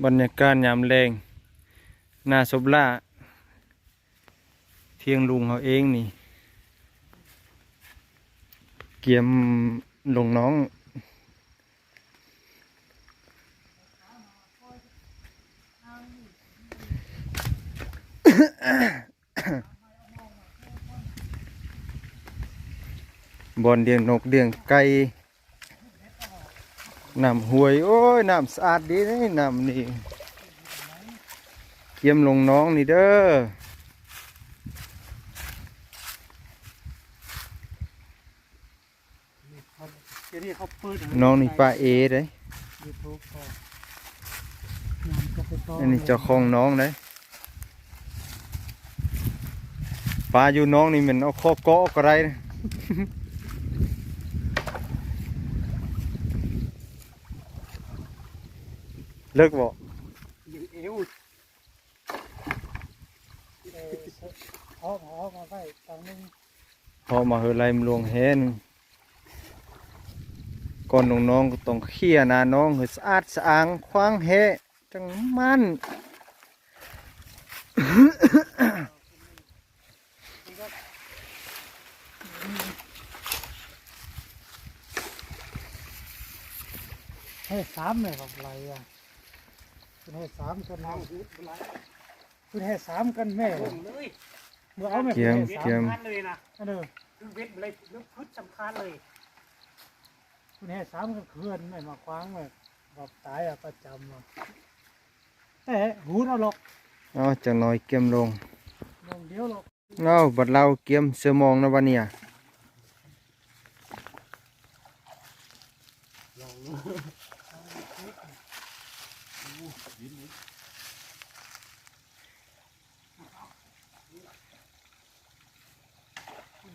ບັນຍາກາດຍາມແລງ ໜ້າສົບຫຼ້າ ທຽງລຸງເຮົາເອງນີ້ ກຽມລົງໜອງ. ບ່ອນລ້ຽງນົກລ້ຽງໄກ່ ນ້ຳຫ້ວຍ ໂອ້ຍ ນ້ຳສະອາດດີເດ້ ນ້ຳນີ້ ກຽມລົງໜອງນີ້ເດີ. ດຽວນີ້ເຂົາເປີດໃຫ້ ນ້ອງນີ້ປ້າເອເດ້ ຢູທູບກໍ ອັນນີ້ເຈົ້າຂອງໜອງເດ້. ປາຢູ່ໜອງນີ້ແມ່ນເອົາຄໍເກາະກໍໄດ້. ເລິກບໍ່? ເອີວ ເອີ ເອົາມາ ເອົາມາໄວ້ຕາງໜຶ່ງ. ເພາະມາເຮີໄລ່ມັນຫຼວງແຮງ ກ່ອນນ້ອງໆກໍຕ້ອງເຄຍໜ້າໜອງໃຫ້ສະອາດສະອ້າງ ຂວາງແຮ ຈັ່ງໝັ້ນ. ໃຫ້ສາມແມ່ບັກໄຫຼອະ ເພິ່ນໃຫ້ສາມກັນເນາະ ເພິ່ນໃຫ້ສາມກັນແມ່ ລົງເລີຍ ບໍ່ເອົາແມ່ ກຽມ ເພິ່ນໃຫ້ສາມ ກຽມ ສຳຄັນເລີຍນະ ອັນເດີ ຄືເວັດເລີຍ ຄືຈຸດສຳຄັນເລີຍ ເພິ່ນໃຫ້ສາມກັນເຂື່ອນແມ່ ມາຂວາງແມ່ ບອກຕາຍອະ ປະຈຳອະ ແຕ່ຫູດເອົາຫຼອກ ເອົາ ຈັກໜ້ອຍກຽມລົງ ລົງດຽວຫຼອກ. ເອົາ ບັດລາວກຽມເສືອມອງນະບັດນີ້ອະ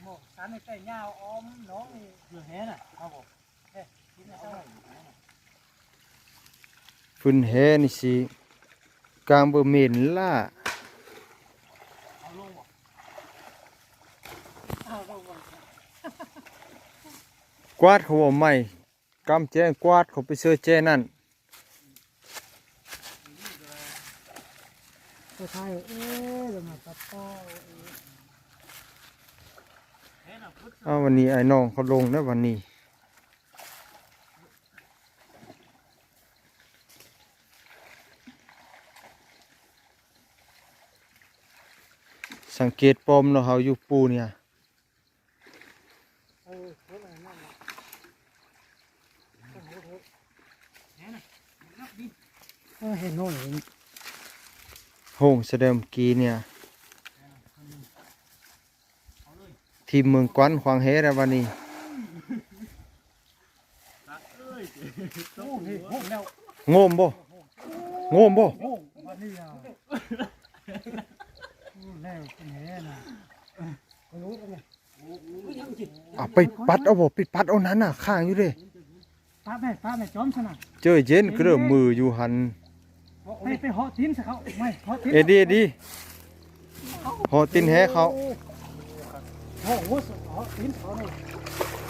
ໝອກສັນໃສ່ຍາວອ້ອມໜອງນີ້ ເພື່ອແຮ່ນະ ເອົາບໍ່? ເອີ ກິນແລ້ວເຈົ້າ ຟືນແຮ່ນີ້ຊິກາງເບີເມນລະ ກວາດເຂົາເອົາໃໝ່ ກຳແຈ້ງກວາດເຂົາໄປເຊີແຈ້ນັ້ນ. ເອົາ ວັນນີ້ອ້າຍນ້ອງເຂົາລົງແລ້ວວັນນີ້. ສັງເກດປ້ອມເນາະ ເຮົາຢູ່ປູ່ນີ້ ເອີ ເຫັນໜ້ອຍ ໂຮງສະເດີມກີ້ນີ້. ທີມເມືອງກວັນຂວາງແຮ່ແລ້ວບັດນີ້. ໂອ້ ນີ້ໂຮງແລ້ວ ໂງມບໍ່ ໂງມບໍ່ ໂອ້ ບັດນີ້ອະ ໂອ້ ແລ້ວເປັນແຮ່ນະ ເອົາໄປປັດເອົາບໍ່ ໄປປັດເອົານັ້ນນະ ຄ້າງຢູ່ເດ້. ປະແມ່ ປະແມ່ຈອມຊັ້ນນະ ເຈີເຢັນເກີມມືຢູ່ຫັ້ນ. ໄປ ໄປເຫາະຕີນໃສ່ເຂົາ ໄປເຫາະຕີນ ເອັດດີ ເອັດດີ ເຫາະຕີນແຮ່ເຂົາ. ໂອ້ ເຫາະ ເຫາະຕີນເຂົາເນາະ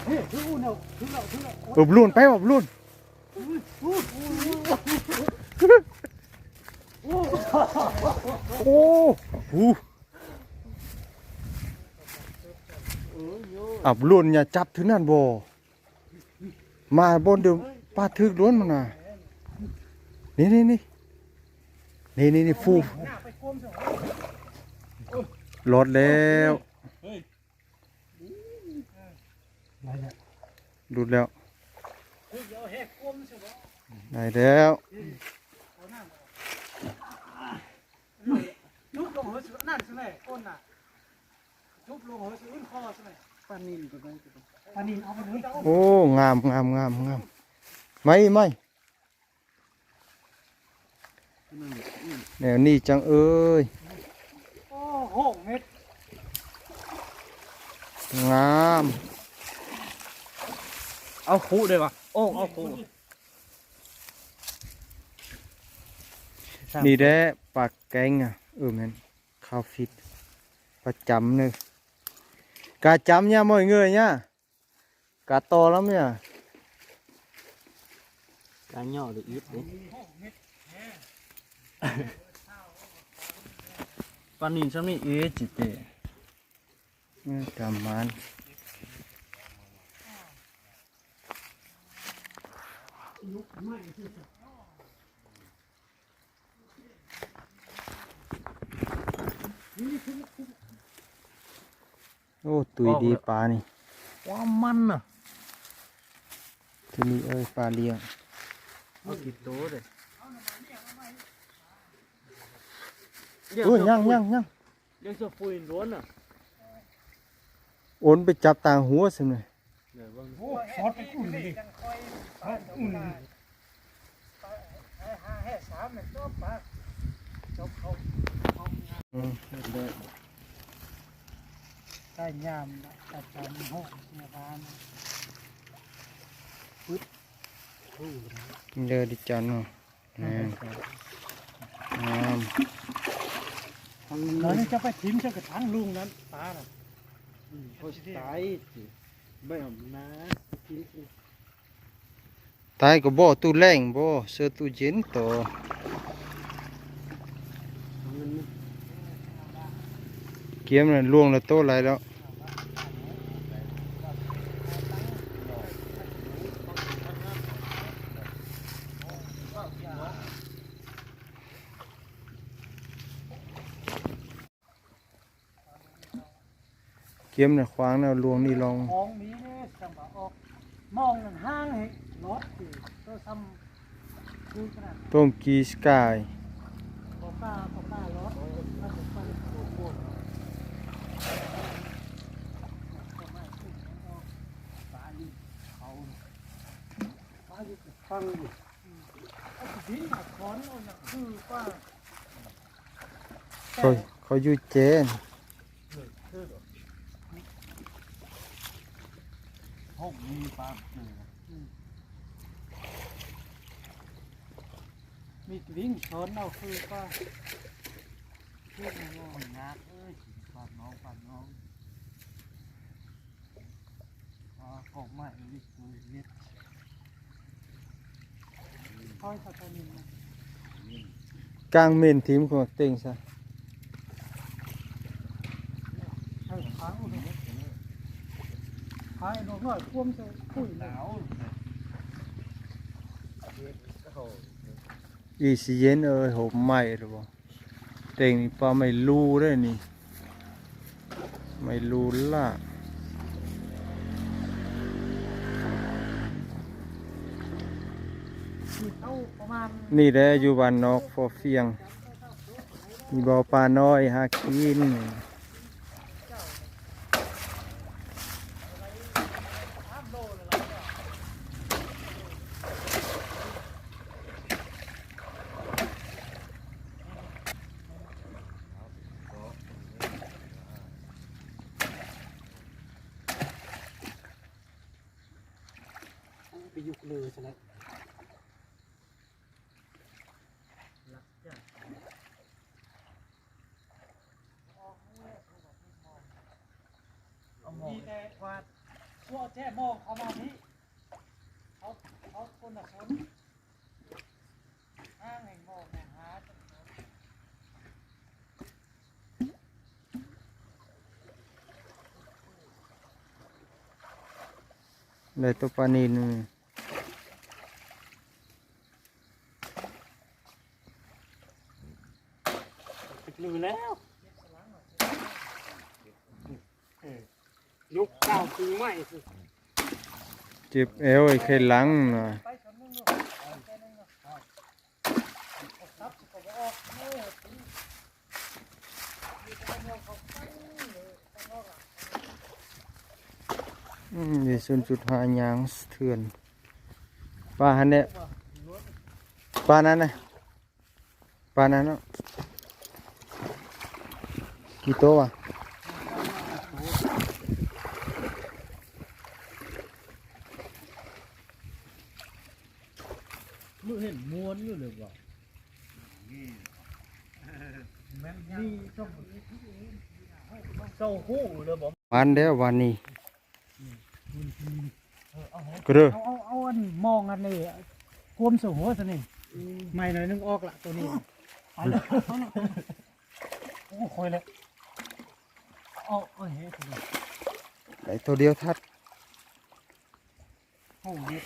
ເຮີ້ ຖືແລ້ວ ຖືແລ້ວ ຖືແລ້ວ. ເອີ ບລູນ ໄປບໍ່ ບລູນ. ໂອ້ ຫູ ອັບລຸນ ຢ່າຈັບຖືນັ້ນບໍ່ ມາບ່ອນດຽວປາດຖືກໂດນມັນນະ. ນີ້ ນີ້ ນີ້ ນີ້ ນີ້ ຟູ ລອດແລ້ວ. ຫຼຸດແລ້ວ ໄດ້ແລ້ວ. ໂອ້ ງາມ ງາມ ງາມ ງາມ. ໄມ້ ໄມ້ ແນວນີ້ຈັ່ງເອີຍ ໂອ້ໂຫ ເມັດ ງາມ. ເອົາຄຸເດ້ວະ ໂອ້ ເອົາຄຸ. ນີ້ແຫຼະ ປາແກງອະ ເອີ ແມ່ນ ຄາວຟິດ ປະຈຳເລີຍ ກະຈຳຍາມອຍເງີຍຍາ. ກາຕໍ່ລຳເນຍ ກາຍໍ້ຫຼືອິດເດ້. ປານິນຊ່ຳນີ້ເອຈິເຕ ເອີ ກຳມານ. ໂອ້ ຕຸ້ຍດີປານີ້ ຄວາມມັນນະ ໂຕນີ້ເອີຍ ປາລ້ຽງ ເອົາກິນໂຕເດ້. ໂອ້ຍ ຍັງ ຍັງ ຍັງ ຍັງເສືອຝຸ່ນລ້ວນນະ ໂອນໄປຈັບຕາງຫົວຊັ້ນເລີຍ. ໂອ້ ຊອດໄປອຸ່ນເດ້ ເອົາອຸ່ນ ໄດ້ຍາມປະຈຳໂຮງພະຍາບານ ປຶດ ເດີດິຈັນເນາະ. ແມ່ນ ງາມ. ແລ້ວຈະໄປຖິ້ມໃສ່ກະຖາງລຸງນັ້ນ ປານະ ອືມ ໂອ້ຍ ຕາຍ ໄປເອົານາ ກິນ ຕາຍກໍບໍ່ ຕູ້ແລ້ງບໍ່ ເສີຕູ້ເຢັນຕໍ່ ກຽມນັ້ນລ່ວງລະໂຕຫຼາຍແລ້ວ. ກຽມນະ ຂວາງນະ ລວງນີ້ລອງ ຂອງມີເດ້ ຈັ່ງວ່າອອກ ມອງນັ້ນຫ່າງໃຫ້ລອດ ໂຕຊ່ຳຄືຂະໜາດ ໂຕງກີສະກາຍ ບໍ່ກ້າ ບໍ່ກ້າລອດ ປາຢູ່ເຂົາ ປາຢູ່ ຟັງຢູ່ ອືມ ເອົາຊິບິນມາຄອນເອົາຫຍັງຄືວ່າ ເຂົາ ເຂົາຢູ່ແຈ້ນ ເອີ ເອີ ຫ້ອງມີປາເຈີ ອືມ ມີກະລິງຊອນເອົາຄືວ່າ ຄືວ່າຍາກເອີຍ ປາກນ້ອງ ປາກນ້ອງ. ກາງເມັນທີມຂອງເຕັງຊະ ອີຊິເຢັນເອີຍ ໂຫ ໄໝ້ແລ້ວບໍ່? ເຕັງນີ້ປ່າໄມ້ລູເດ້ນີ້ ໄມ້ລູຫຼ້າ ນີ້ແຫຼະ ຢູ່ບ້ານນອກພໍພຽງ ມີບໍ່ ປານ້ອຍຫາກິນ. ໄປຢູ່ເລີຊະແລ້ວ. ເອົາໝໍ້ ມີແຕ່ກວາດ ພວກແຈໝໍ້ເຂົ້າມານີ້ ເຂົາ ເຂົາຄົນລະຊົນ ຫ້າງແຫ່ງໝໍ້ແມ່ນຫາ ໄດ້ໂຕປານິນ. ຖືກແລ້ວ ເອີ ຍົກກ້າວຂຶ້ນໄມ້ ເຈັບແອວ ໄອ້ໄຂ່ຫຼັງນະ. ອືມ ນີ້ສູນຈຸດຫ້າ ຍ່າງສະເທືອນ ປາຫັ້ນແຫຼະ ປານັ້ນນະ ປານັ້ນເນາະ ກີ່ໂຕວະ? ມື້ເຫັນມ່ວນຢູ່ເລີຍວ່າ ແມ່ນມີຊ່ອງ ເຈົ້າຮູ້ເລີຍບໍ່? ວານແລ້ວວານນີ້ ກະເດີ ເອົາ ເອົາ ເອົາອັນມອງອັນນີ້ ກວມໃສ່ຫົວຊະນີ້ ອືມ ໄມ້ໜ້ອຍໜຶ່ງອອກລະໂຕນີ້. ໄປແລ້ວ ໄປແລ້ວ ໂອ້ ຄ່ອຍແລ້ວ ເອົາ ເອົາແຫຂຶ້ນມາ ໄດ້ໂຕດຽວທັດ ໂອ້ ເດັດ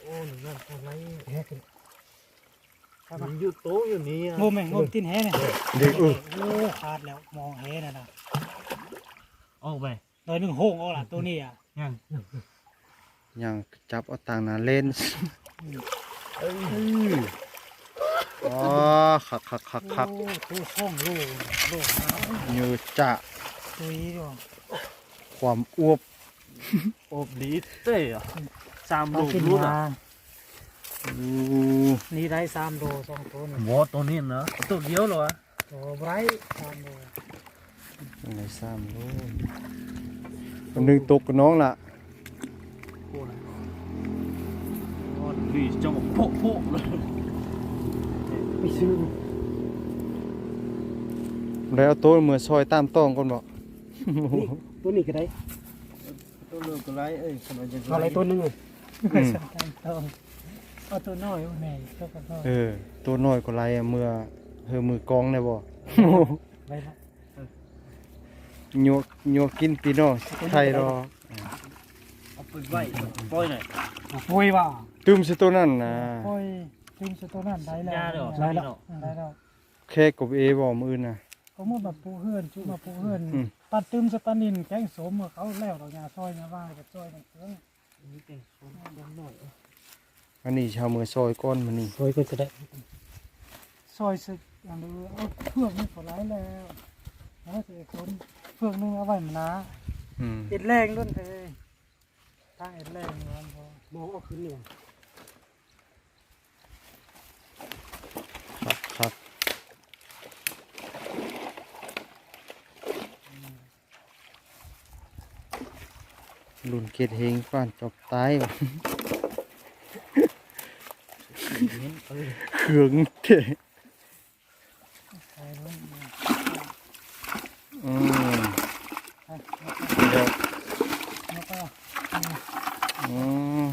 ໂອ້ ນັ້ນ ໄປໄລ່ແຫຂຶ້ນ ມັນຢູ່ໂຕຢູ່ນີ້ອະ ງົມແມ່ ງົມຕີນແຫນີ້ ເດັດ ເອີ ໂອ້ ຂາດແລ້ວ ມອງແຫນັ້ນນະ ອອກໄປ ໜ້ອຍໜຶ່ງໂຮງອອກລະ ໂຕນີ້ອະ ຍັງ ຍັງຈັບເອົາຕັ້ງໜ້າເລນ ອືມ ເອີ ອໍ ຄັກໆໆໆ ໂອ້ ໂຕສອງໂລ ໂລຫ້າ ໂຍຈະ ຕຸ້ຍດອກ ຄວາມອວບ ອວບດີເຕະ ສາມໂລ ປາກິນ ລຸດອະ ຫຍ້າ ໂອ້ ນີ້ໄດ້ສາມໂລ ສອງໂຕນີ້ ບໍ່ ໂຕນີ້ນະ ໂຕດຽວລະວະ ໂຕບໍ່ໄດ້ສາມໂລ ໄດ້ສາມໂລ ໂຕໜຶ່ງຕົກກັບນ້ອງລະ ໂອ້ຍ ໂອ້ຍ ນີ້ຈັງໂພະໂພະເລີຍ ໄປຊື້ ໄດ້ເອົາໂຕເມືອຊອຍຕາມຕ້ອງກ່ອນບໍ? ນີ້ ໂຕນີ້ກໍໄດ້ ໂຕເລີກກໍໄດ້ ເອີຍ ຄັນວ່າຢາກໄດ້ ເອົາໄດ້ໂຕໜຶ່ງ ອືມ ເອົາໂຕນ້ອຍ ໂອ້ ແມ່ ໂຕກໍນ້ອຍ ເອີ ໂຕນ້ອຍກໍໄດ້ ເມືອເຮີມືກອງໄດ້ບໍ່? ໄດ້ລະ ຍົວ ຍົວກິນພີ່ນ້ອງໄທລອ ເອົາໄປໄວ້ ປ່ອຍໜ້ອຍ ປ່ອຍວ່າ ຕື່ມໃສ່ໂຕນັ້ນນະ ປ່ອຍ ຕື່ມໃສ່ໂຕນັ້ນໄດ້ແລ້ວ ຢາດອກ ໄດ້ແລ້ວ ໄດ້ແລ້ວ ແຄ່ກົບເອບໍ່ມື້ອື່ນນະ ກໍໝົດມາປູເຮືອນ ຈຸມາປູເຮືອນ ອືມ ປັດຕື່ມສະປານິນ ແກງສົ້ມ ເຂົາແລ້ວດອກ ຫຍ້າຊອຍ ຫຍ້າວ່າງ ກໍຊອຍກັນເຄື່ອງ ມີແກງສົ້ມ ແກງໜ້ອຍ ອັນນີ້ເຮົາເມືອຊອຍກ່ອນມື້ນີ້ ຊອຍກ່ອນກໍໄດ້ ຊອຍເສັດ ອັນນີ້ເອົາເຟືອກນີ້ກໍຫຼາຍແລ້ວ ເອົາໃສ່ຄົນ ເຟືອກໜຶ່ງເອົາໄວ້ມານາ ອືມ ເຮັດແລງໂລດເອີຍ ທາງເຮັດແລງມັນບໍ່ ບໍ່ເອົາຂຶ້ນນີ້ ຄັກໆ ລຸ້ນເກັດເຮງປານຈອບຕາຍ ເຄື່ອງແທ້ ອືມ ອືມ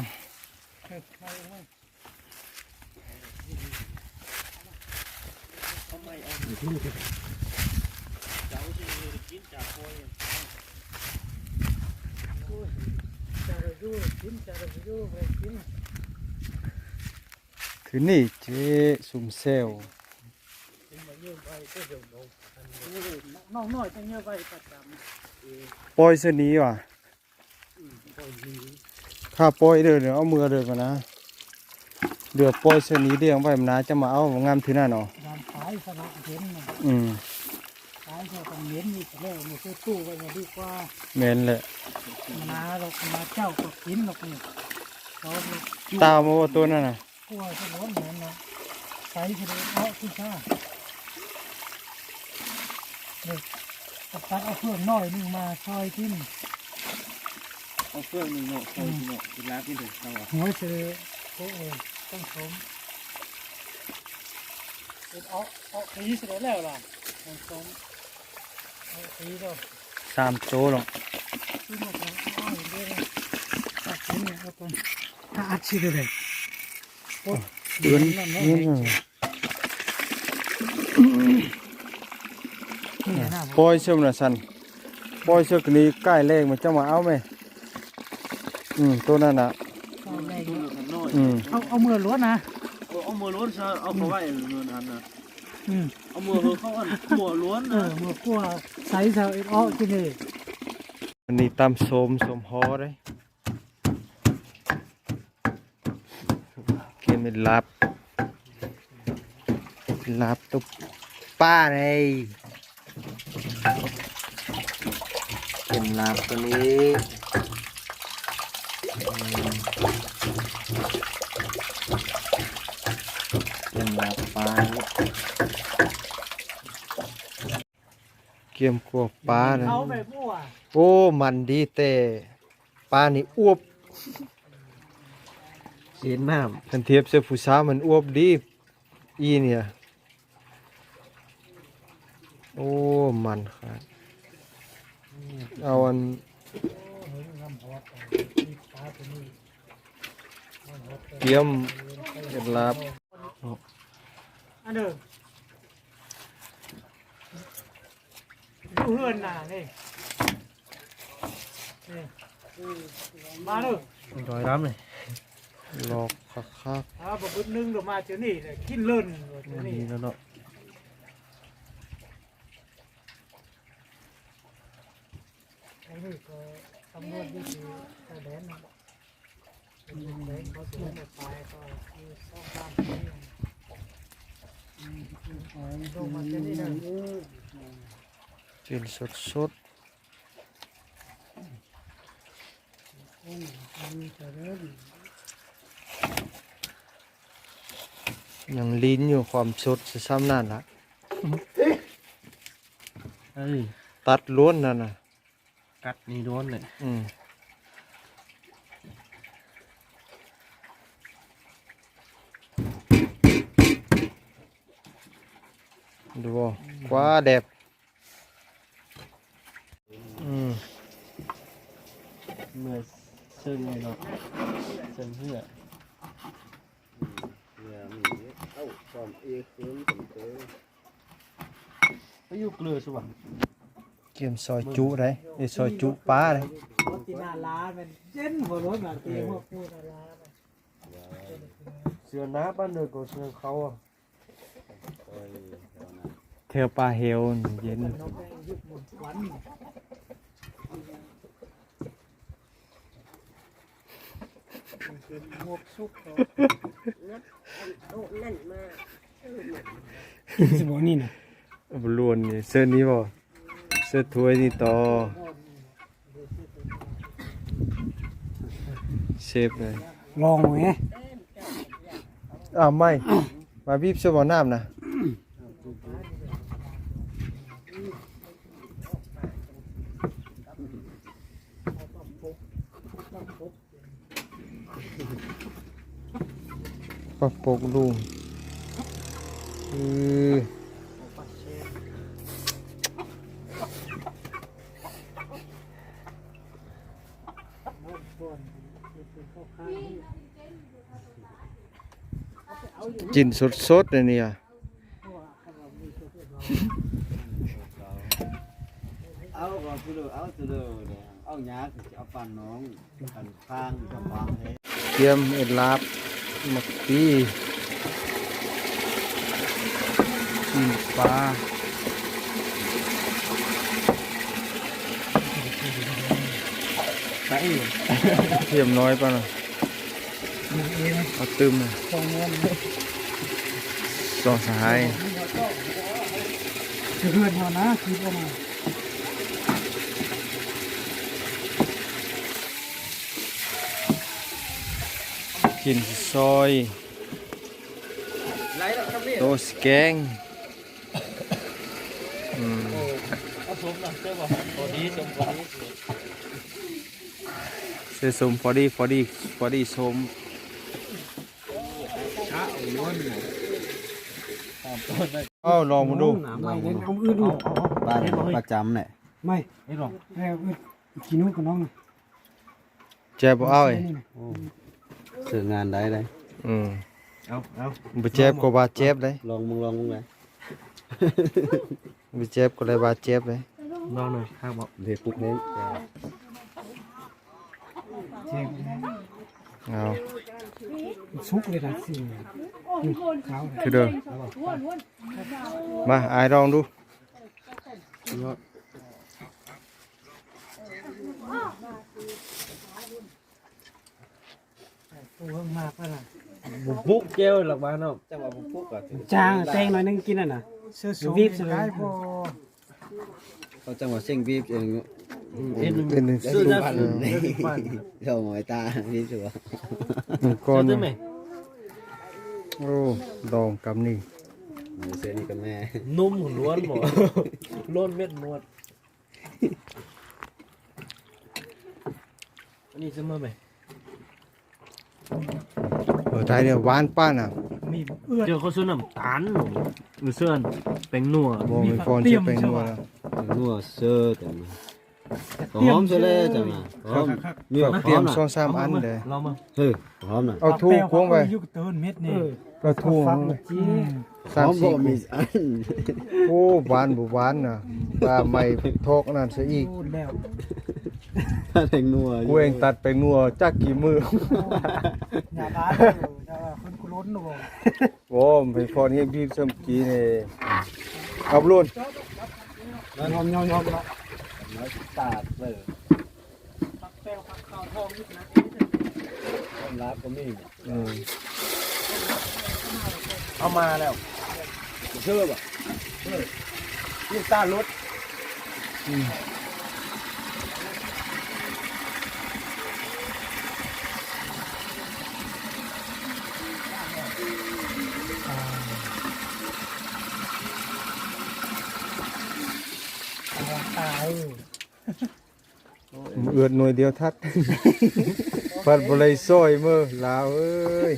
ຄືນີ້ເຈ ຊຸມແຊວ ນ້ອງນ້ອຍຈະເຍອະໄວ້ປະຈຳ ປ່ອຍຊະນີຫວາ? ຖ້າປ່ອຍເດີ ເອົາເມືອເດີກ່ອນນະ ເຫຼືອປ່ອຍເທື່ອນີ້ລ້ຽງໄວ້ ມັນໜ້າຈະມາເອົາງາມເທື່ອນັ້ນເນາະ ຍາມຕາຍສະນະເຫັນນະ ອືມ ຕາຍເທື່ອກໍເຫັນນີ້ແລ້ວ ມື້ຄືຕູ້ໄວ້ດີກວ່າ ແມ່ນແຫຼະ ມັນໜ້າດອກ ມາເຈົ້າກໍກິນດອກນີ້ ຕາມາບໍ່ໂຕນັ້ນນະ? ກົວສະຫຼວນແມ່ນນະ ໃສ່ສະເດາະເອົາຄືຊາ ເອີ ຕັດເອົາເຟືອງໜ້ອຍໜຶ່ງມາຊອຍກິນ ເອົາເຟືອງໜຶ່ງເນາະ ຊອຍກິນເນາະ ອືມ ກິນລາບກິນເດີ ເອົາຫວາ ຫົວເສືອ ໂອ້ ເອີ ຕ້ອງສົມ ເອົາ ເອົາຕີສະເດາະແລ້ວລະ ຕ້ອງສົມ ເອົາຕີເດີ ສາມໂຕເນາະ ອັດຊິເດີ ໂອ້ຍ ເອີ ເອີ ນີ້ນະ ປ່ອຍເຊື່ອມນະຊັ້ນ ປ່ອຍເຊື່ອມນີ້ ກ້າຍແລງມັນຈະມາເອົາແມ ອືມ ໂຕນັ້ນນະ ອືມ ເອົາ ເອົາເມືອລ້ວນນະ ເອີ ເອົາເມືອລ້ວນຊະ ເອົາເຂົ້າໄວ້ເມືອຫັ້ນນະ ອືມ ເອົາເມືອເຂົາອັນ ເມືອລ້ວນນະ ເອີ ເມືອກົວໃສ່ຊະ ເອາະກິນເອງ ອັນນີ້ຕຳສົ້ມ ສົ້ມຫໍ່ເດ້. ກິນເປັນລາບ ເປັນລາບຕຸບປາເດ້ ເປັນລາບໂຕນີ້ ອືມ ເປັນລາບປາ ກຽມກົວປານະ ເອົາແບບໝູ່ອະ ໂອ້ ມັນດີແຕ່ ປານີ້ອວບ ເຫັນນ້ຳ ຄັນທຽບໃສ່ຜູ້ສາວມັນອວບດີ ອີນີ້ ໂອ້ ມັນຂະໜາດ ເອົາອັນ ກຽມເຮັດລາບ. ອັນເດີ ຢູ່ເຮືອນນະນີ້ ນີ້ ມາເດີ ດອຍດຳນີ້ ຫຼອກຄັກໆ ອ່າ ບໍ່ບຶດໜຶ່ງກໍມາເທື່ອນີ້ແຫຼະ ກິນເລີນເທື່ອນີ້ ນີ້ແລ້ວເນາະ. ອັນນີ້ກໍຕຳຫຼວດຢູ່ທີ່ຊາຍແດນເນາະ ເປັນແຂວງເຂົາຊິໄດ້ໄປກໍຢູ່ສອງສາມປີ ລົງມາເສັ້ນນີ້ເດີ ກິນສົດໆ ຍັງລີນຢູ່ ຄວາມສົດຊະສ່ຳນັ້ນລະ ເອີ ຕັດລ້ວນນັ້ນນະ ກັດນີ້ໂດນເລີຍ ອືມ ດູບໍ່ ອືມ ກວ່າແດບ ອືມ ເມື່ອຍເຊິ່ງເລີຍເນາະ ເຊິ່ງເຫື່ອ ເອີ ເອົາຄວາມເອເຄິ່ງກັນເຕີ ໄປຢູ່ເກືອສຸວະ ກຽມຊອຍຈຸໄດ໋ ເອີ ຊອຍຈຸປາໄດ໋ ທີ່ນາລາແມ່ນເຢັນບໍ່ລົດນະ ທີ່ພວກຜູ້ນາລາ ເສືອໜາປານເດີກໍເສືອເຂົາ ແຖວປ່າແຫ້ວເຢັນ ໂຕະນັ້ນມາ ຊິບໍ່ນີ້ນະ ບໍ່ລ້ວນນີ້ ເຊີນນີ້ບໍ່ ເຊີນຖ້ວຍນີ້ຕໍ່ ເຊຟເລີຍ ລອງເບິ່ງແດ່ ອ້າວ ໄມ້ ມາບີບໃສ່ໝໍ້ນ້ຳນະ. ປາປົກລຸງ ເອີ ກິນສົດໆ ອັນນີ້ອະ. ເອົາກໍຄືເດີ ເອົາຄືເດີ ເອົາຍາກ ຊິເອົາປານນ້ອງ ປານຂ້າງ ຈະວາງແທ້. ກຽມເອັດລາບ ໝາກປີ ປີ້ງປາ ກະອີ ກະທຽມນ້ອຍປານນັ້ນ. ເອົາຕື່ມນະ ສອງສະຫາຍ ຄືເຮືອນເຮົານະ ຄິດວ່ານະ ກິນຊິຊອຍ ໂຕຊິແກງ. ອືມ ເອົາສົມນະ ເຊີບໍ່? ພໍດີ ສົມພໍດີ ເຊີສົມພໍດີ ພໍດີ ພໍດີສົມ. ເອົາລອງເບິ່ງດູ ລອງເບິ່ງດູ ບ້ານປະຈຳແຫຼະ ໄມ້ ເຮັດລອງ ເອີ ກິນນຳກັບນ້ອງນະ. ແຈບບໍ່ເອົາເອີຍ ໂອ້ ເຊິ່ງງານໄດ້ໄດ໋ ອືມ ເອົາ ເອົາ ບໍ່ແຈບກໍບາດເຈັບໄດ໋ ລອງເບິ່ງ ລອງເບິ່ງໄດ໋ ບໍ່ແຈບກໍໄດ້ບາດເຈັບໄດ໋ ລອງໜ່ອຍ ຄັກບໍ່ ເດປຸກເດ້ ເອົາ ສຸກເລີຍນະ ສີຂາວ ຄືເດີ ມາ ອ້າຍລອງດູ. ບໍ່ປຸກແຈ່ວຫຼັກບ້ານເນາະ ຈັ່ງວ່າບໍ່ປຸກກໍ ຈາງແຕງໜ້ອຍໜຶ່ງກິນຫັ້ນນະ ວີບໃສ່ເລີຍ ເຂົາຈັ່ງວ່າເສັງວີບເອງ ເຮັດໜຶ່ງ ເຮັດໜຶ່ງ ເອົາໄວ້ຕາ ວີບຊິວ່າ ກ່ອນ ໂອ້ ດອງກຳນີ້ ເສື້ອນີ້ກໍແມ່ ນົມລ້ວນບໍ່ ລ້ວນເມັດໝົດ. ອັນນີ້ຊິມາແມ່ ເອີ ໄດ້ເດ້ ຫວານປານນະ ມີເອື້ອ ເຈີເຂົາເສື້ອນ້ຳຕານ ເອີ ເສື້ອແປ້ງນົວ ບໍ່ມີຟອນເສື້ອແປ້ງນົວ ແປ້ງນົວເຊີ ແຕ່ ຫອມຊະແລ້ວຈັ່ງນະ ຫອມ ມີຫອມ ຕຽມສອງສາມອັນເດີ້ ລອງເບິ່ງ ເອີ ຫອມນະ ເອົາຖົ່ວພວງໄວ້ ຢູ່ກະເຕີນເມັດນີ້ ເອີ ເອົາຖົ່ວພວງໄວ້ ອືມ ສາມສີ່ ໂອ້ ຫວານບໍ່ຫວານນະ ປາໄໝ້ທອກນັ້ນຊະອີກ ໂອ້ ແລ້ວ ຕັດແປ້ງນົວ ກູເອງຕັດແປ້ງນົວຈັກກີ່ມື້ ຢ່າບາດເດີ ຢ່າວ່າຄົນກູລົ້ນບໍ່ ໂອ້ ໄປພໍນເຮັດບີບເສີມກີນີ້ ເອົາໂລດ ຍອມ ຍອມ ຍອມເນາະ ຕາດເລີຍ ຜັກແປ້ວ ຜັກຂາວທອງ ຄວາມລັບກໍມີ ເອີ ເອົາມາແລ້ວ ເຊື່ອບໍ່ ເອີ ນ້ຳຕານລົດ ອືມ ຕາຍ ເອື້ອນໜ່ວຍດຽວທັດ ພັດບໍ່ໄດ້ຊ່ອຍເມີ ລາວເອີຍ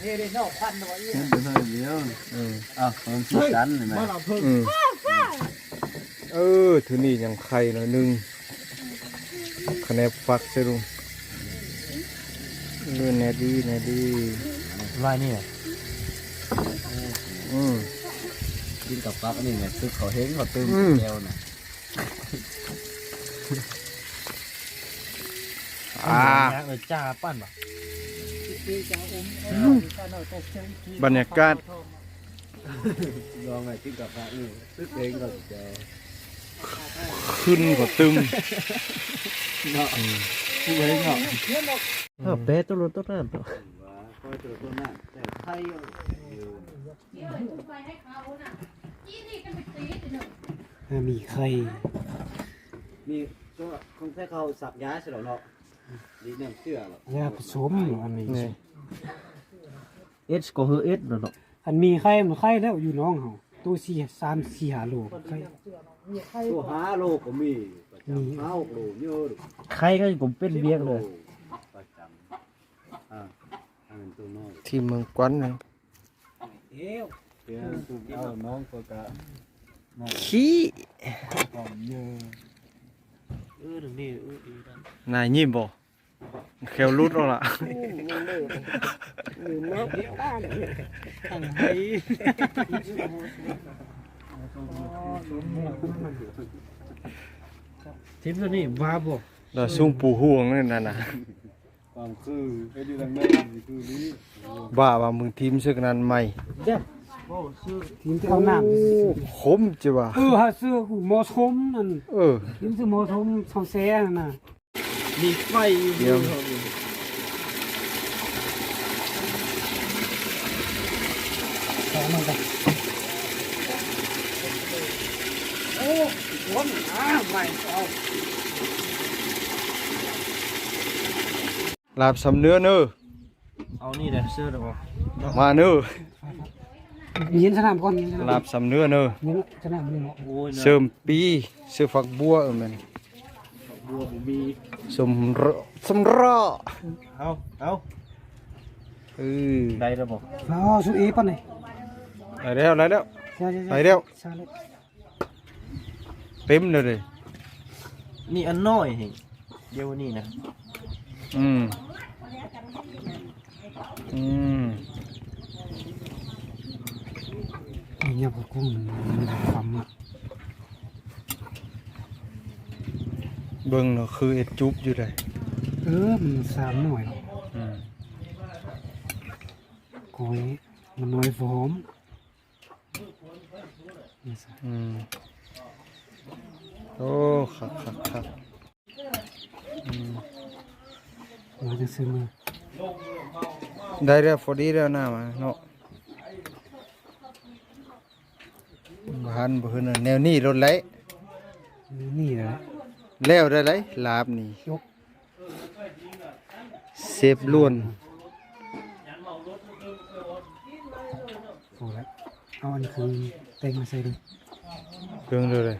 ນີ້ເດ້ ນອກຄວັນບໍ່ອີ່ ເຫັນແຕ່ໜ້ອຍດຽວ ເອີ ອ້າວ ຂອງສີສັນນີ້ນະ ອືມ ເອີ ເທື່ອນີ້ຍັງໄຂ່ໜ້ອຍໜຶ່ງ ຂະແໜບຟັກໃສ່ລຸງ ເອີ ແນ່ດີ ແນ່ດີ ລາຍນີ້ ອືມ ກິນກັບຜັກອັນນີ້ແຫຼະ ຄືເຂົາເຫັນເຂົາຕື່ມ ອືມ ແລ້ວນະ ອ່າ ເອີ ຈ້າປານບໍ່ ບັນຍາກາດ ລອງໃຫ້ກິນກັບຜັກນີ້ ຄືເຫັນເຂົາຈະ ຂຶ້ນກວ່າຕຶມ ເນາະ ອືມ ຜູ້ເຫັນເນາະ ເອົາແປຕົວໂນ້ນຕົວນັ້ນເນາະ ວ່າ ຄ່ອຍຕົວໂນ້ນຕົວນັ້ນ ແຕ່ໄຂ່ຢູ່ ອ່າ ມີໄຂ່ ນີ້ກໍຄົງແທ້ເຂົາສັກຢາໃສ່ດອກເນາະ ດີແນວເຊື່ອເນາະ ຢາປະສົມອັນນີ້ ເອັດກໍຄືເອັດນັ້ນເນາະ ອັນມີໄຂ່ມັນໄຂ່ແລ້ວຢູ່ໜອງເຮົາ ໂຕສີ່ ສາມສີ່ຫ້າໂລໄຂ່ ໂຕຫ້າໂລກໍມີ ປະຈຳ ຫ້າຫົກໂລເຍອະ ໄຂ່ກໍເປັນວຽກເລີຍ ປະຈຳ ອ່າ ອັນນັ້ນໂຕນ້ອຍ ທີ່ເມືອງກວັນນະ ເອີ ເອົານ້ອງກໍກະ ຂີ້ ເອີ ນີ້ ເອີ ດີນະ ນາຍຍິ້ມບໍ່ ແຂ້ວຫຼຸດອອກລະ ທີມໂຕນີ້ວ່າບໍ່ ລະຊຸມປູຫ່ວງນັ້ນນະ ຄວາມຄືເຮັດຢູ່ທາງໃນນີ້ຄືນີ້ ວ່າ ວ່າມຶງທີມເຊິ່ງນັ້ນໃໝ່ ທີມທີ່ເອົານ້ຳ ໂອ້ ຂົມຈິວ່າ ເອີ ຫາຊື້ໝໍ້ສົມນັ້ນ ເອີ ທີມຊື້ໝໍ້ສົມຊອງແຊນັ້ນນະ ມີໄຟຢູ່ ດຽວ ໂອ້ ຄົນ ອາ ໄຟ ເອົາ ລາບສຳເໜືອເນີ ເອົານີ້ແຫຼະ ເຊີດເອົາ ມາເນີ ຍິນສະໜາມກ່ອນ ຍິນສະໜາມ ລາບສຳເໜືອເນີ ຍິນສະໜາມນີ້ເນາະ ໂອ້ຍ ເສີມປີ ເສີມຝັກບົວ ເອີ ແມ່ນ ບົວບໍ່ມີ ສົມເຣາະ ສົມເຣາະ ເອົາ ເອົາ ເອີ ໄດ້ແລ້ວບໍ່ ເອົາ ສຸເອປານນີ້ ໄດ້ແລ້ວ ໄດ້ແລ້ວ ໃຊ່ໆໆ ໄດ້ແລ້ວ ເຕັມແລ້ວເດ້ ນີ້ອັນນ້ອຍເຮງ ດຽວນີ້ນະ ອືມ ອືມ ນີ້ຍັບກັບກຸ້ງມັນມີຄວາມ ເບິ່ງເນາະ ຄືເຮັດຈຸບຢູ່ໃດ ເອີ ມັນສາມໜ່ວຍ ອືມ ກ້ອຍມັນໜ່ວຍຫອມ ອືມ ໂອ້ ຄັກໆໆ ອືມ ມາຈັ່ງຊີ້ມາ ໄດ້ແລ້ວ ພໍດີແລ້ວນະ ມາເນາະ ບໍ່ທັນ ບໍ່ເຫັນ ແນວນີ້ໂລດແຫຼະ ແນວນີ້ແຫຼະ ແລ້ວໄດ້ຫຼາຍ ລາບນີ້ ຈົບ ເຊບລ້ວນ ພໍແລ້ວ ເອົາອັນເຄື່ອງແຕ່ງມາໃສ່ເດີ ເຄື່ອງເດີເລີຍ